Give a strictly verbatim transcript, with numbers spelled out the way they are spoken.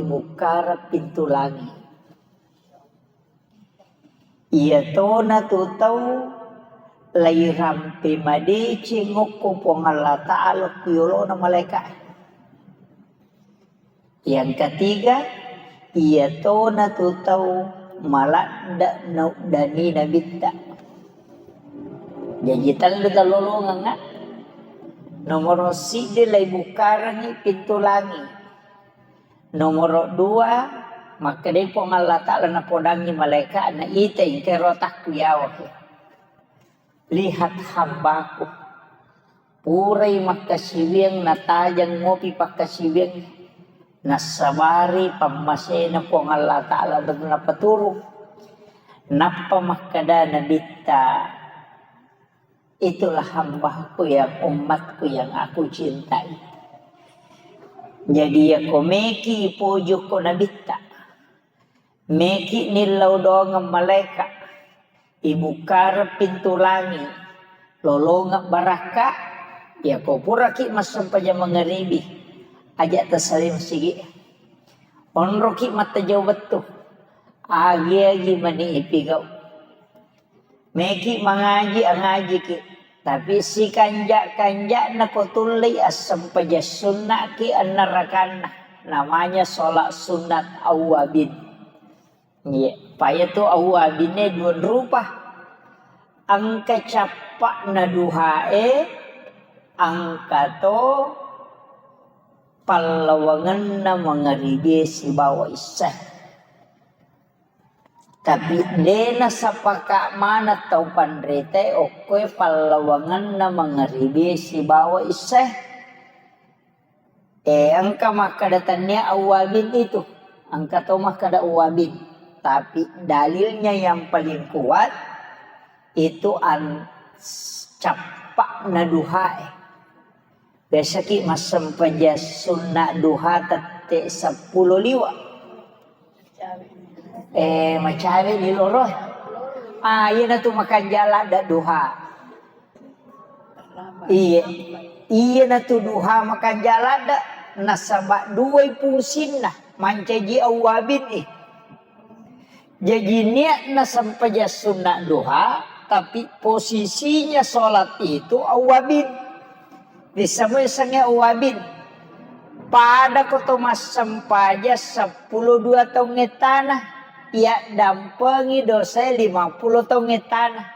ibukkareng pintu langi. Iyatona tu tau lairampe madeceng okko Puang Allah Ta'ala ku yolona malaeka. Yang ketiga, iyatona tu tau maladde nauddani nabitta. Jaji tellu talolongengnga. Nomoro siddi laibukkarengngi pintu langi. Nomoro dua, makkedai Puang Allah Ta'ala napodangngi malaeka na ita engka ro takku yawa. Lihat hambaku. Purai makkasiwiang natajang mopi pakkasiwiang nassabari pammasena Puang Allah Ta'ala napaturu. Nappa makkeda nabitta, itulah hambaku yang ummatku yang aku cintai. Jadi yako meki pojokko nabitta. Meki nillau doangeng malaeka, ibukkareng pintu langi, lolongeng barakka, yako puraki massempajang mangaribi, aja tasalai masigi. Onroki mattajau bettu, agi-agi mani ipigau. Meki mangaji, angajiki. Tapi sikanja-kanja'na ko tullei assempajang sunna'ki enneng rakanna. Namanya sholat sunat awwabin. Iya, payatu awwabinne dua rupa. Engka cappa'na duhae, engka to pallawangenna mangaribi sibawa isya. Tapi de nasapaka maneng tau panritae okkoe pallawangenna mangaribi sibawa isya. Eh, engka makkeda tennia awwabin itu. Engka to makkeda awwabin. Tapi dalilnya yang paling kuat itu an-, cappa'na duhae. Biasaki massempajang sunna duha tette seppulo liwa. Eh, macawe di loro. Ah, iyanatu makanja ladde duha. Iye. Iyanatu duha makanja ladde. Nasaba duai fungsinna. Mancaji awwabin i. Jaji niatna sempajang sunna duha, tapi posisinya sholat itu awwabin. Disebut sengnge awwabin. Pada ko to massempajang seppulo dua taung ettana, iya dampengi dosae lima puluh taung ettana.